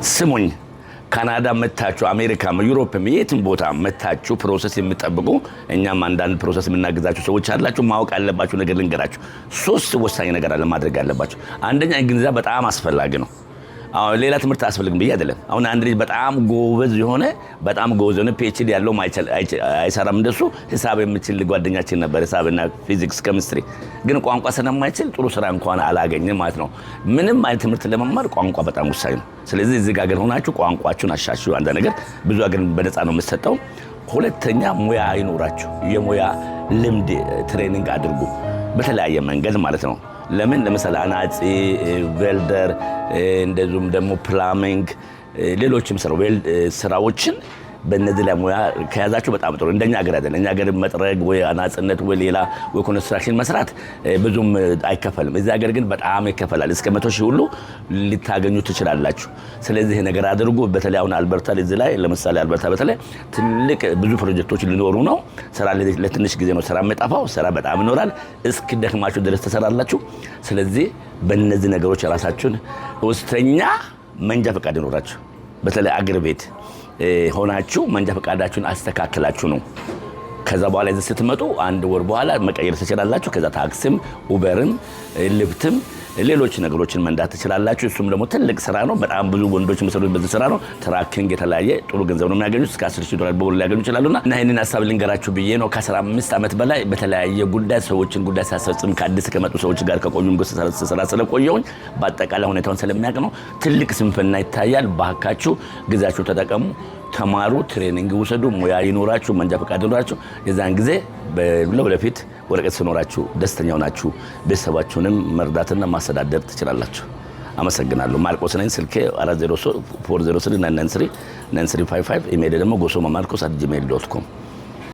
ስሙኝ፣ ካናዳ መታችሁ፣ አሜሪካም፣ Europe ም የትም ቦታ መታችሁ process የምጠብቁ፣ እኛም አንዳንድ process የምናግዛችሁ ሰዎች አላችሁ። ማወቅ ያለባችሁ ነገር ልንገራችሁ። ሶስት ወሳኝ ነገር አለ ማድረግ ያለባችሁ። አንደኛ እንግሊዝኛ በጣም አስፈላጊ ነው። አሁን ሌላ ትምህርት አያስፈልግም ብዬ አይደለም። አሁን አንድ ልጅ በጣም ጎበዝ የሆነ PhD ያለውም አይሰራም። እንደሱ ሂሳብ የሚችል ጓደኛችን ነበር፣ ሂሳብና ፊዚክስ፣ ኬሚስትሪ፣ ግን ቋንቋ ስለማይችል ጥሩ ስራ እንኳን አላገኘም ማለት ነው። ምንም አይነት ትምህርት ለመማር ቋንቋ በጣም ወሳኝ ነው። ስለዚህ እዚህ ሀገር ሆናችሁ ቋንቋችሁን አሻሽሉ። አንድ ነገር ብዙ ሀገር በነፃ ነው የምሰጠው። ሁለተኛ ሙያ ይኑራችሁ። የሙያ ልምድ training አድርጉ በተለያየ መንገድ ማለት ነው። ለምን ለምሳሌ አናጺ፣ welder፣ እንደዚሁም ደግሞ plumbing፣ ሌሎችም ስራዎችን በእነዚህ ላይ ሙያ ከያዛችሁ በጣም ጥሩ። እንደኛ ሀገር አይደለም። እኛ ሀገር መጥረግ ወይ አናጽነት ወይ ሌላ ወይ construction መስራት ብዙም አይከፈልም። እዚህ ሀገር ግን በጣም ይከፈላል። እስከ 100,000 ሁሉ ልታገኙ ትችላላችሁ። ስለዚህ ነገር አድርጉ። በተለይ አሁን አልበርታ እዚህ ላይ ለምሳሌ አልበርታ በተለይ ትልቅ ብዙ ፕሮጀክቶች ሊኖሩ ነው። ስራ ለትንሽ ጊዜ ነው ስራ የሚጠፋው። ስራ በጣም ይኖራል። እስኪደክማችሁ ድረስ ትሰራላችሁ። ስለዚህ በእነዚህ ነገሮች ራሳችሁን፣ ሶስተኛ መንጃ ፈቃድ ይኑራችሁ። በተለይ አገር ቤት ሆናችሁ መንጃ ፈቃዳችሁን አስተካክላችሁ ነው። ከዛ በኋላ እዚህ ስትመጡ አንድ ወር በኋላ መቀየር ትችላላችሁ። ከዛ ታክሲም፣ Uber ም፣ Lyft ም ሌሎች ነገሮችን መንዳት ትችላላችሁ። እሱም ደግሞ ትልቅ ስራ ነው። በጣም ብዙ ወንዶች የሚሰሩት በዚህ ስራ ነው። Trucking የተለያየ ጥሩ ገንዘብ ነው የሚያገኙት። እስከ 10 ሺህ ዶላር በወር ሊያገኙ ይችላሉና እና ይህንን ሀሳብ ልንገራችሁ ብዬ ነው። ከ15 ዓመት በላይ በተለያየ ጉዳይ ሰዎችን ጉዳይ ሳስፈጽም ከአዲስ ከመጡ ሰዎች ጋር ከቆዩም ጋር ስራ ስለቆየሁኝ በአጠቃላይ ሁኔታውን ስለማውቅ ነው። ትልቅ ስንፍና ይታያል። ባካችሁ ጊዜያችሁ ተጠቀሙ፣ ተማሩ፣ training ውሰዱ፣ ሙያ ይኑራችሁ፣ መንጃ ፈቃድ ይኑራችሁ። የዛን ጊዜ ለወደፊት ወረቀት ሲኖራችሁ ደስተኛ ሆናችሁ ቤተሰባችሁንም መርዳትና ማስተዳደር ትችላላችሁ። አመሰግናለሁ። ማርቆስ ነኝ። ስልኬ 403 993 9355፣ ኢሜይል ደግሞ ጎሶማ ማርቆስ@gmail.com።